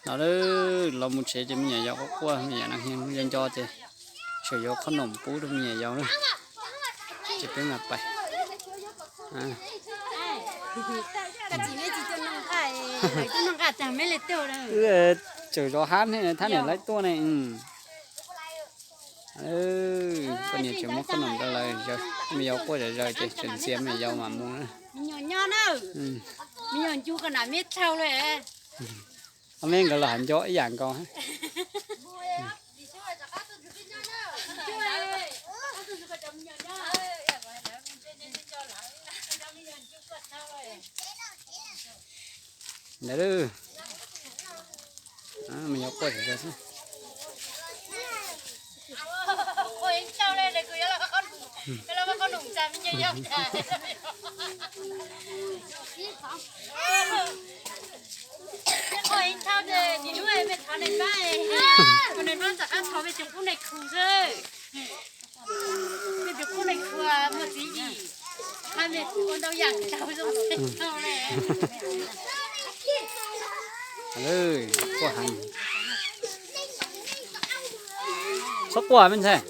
No, los mus tsev ces me nyuam yaus quaj quaj, me nyuam no nco nco ces tseem yuav qhob noom pub rau me nyuam yaus na. Ces peb mam pais. Tseem zov hab ne, thab niam lawv tuaj ne. Koj niam tseem muab qhob noom rau lawv, me yaus quaj zom zaws ces tseem ntxias me nyuam yaus mam mus na. Ob me nkawd los hais nco ib yam nkaus. Ntawd, me nyuam quaj zom zaws xwb. Qhov ib thauj ces nim hnub mej thov nais npab, nais npab rov qab thov mej tseem pub nais khu xwb. Mej tseem pub nais khu muaj tswv yim, qhov mej ua ntau yam tau zoo xwb. Quaj heev. Txhob quaj me ntxhais,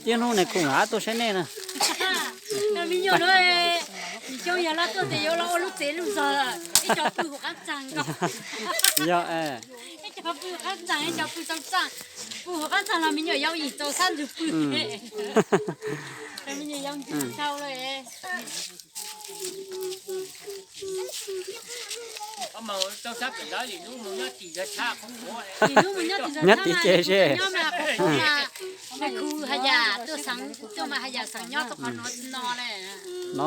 ib hnub nais khu mam tuaj saib nej na. Me nyuam no, xyoo yog los tuaj tes yuav los ua lub tsev lub zog, ib co pw huv qab txag nkaus. Yog, ib co pw huv qab txag, ib co pw txag txag, pw huv qab txag los me nyuam yaus yim tau sab ntug pw. Me nyuam yaus ntxhau lawm. Nyob tim ces seb. No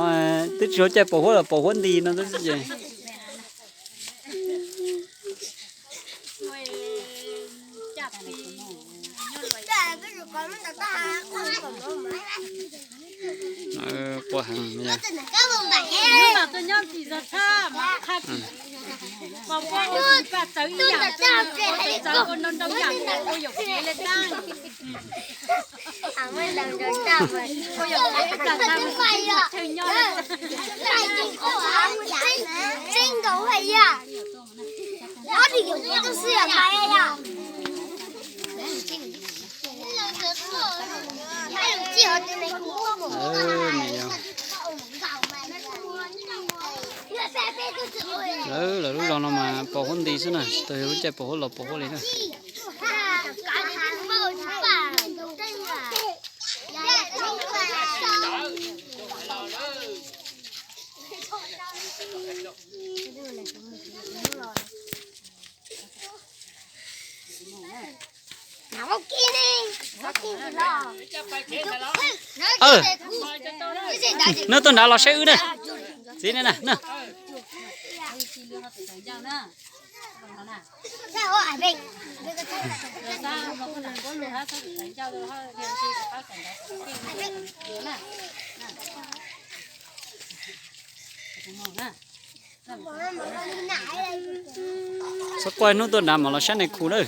twb tsis ua caij pos huab los pos huab nti no xwb ces. Quaj heev. Lawv lub zos no mas pos huab nti xwb na, tsis tau yog lub caij pos huab los pos huab li na. Nws tuaj nrad los saib wb na. Txiv ne na. Txhob quaj, hnub tuaj nrad mam los saib nais khu na.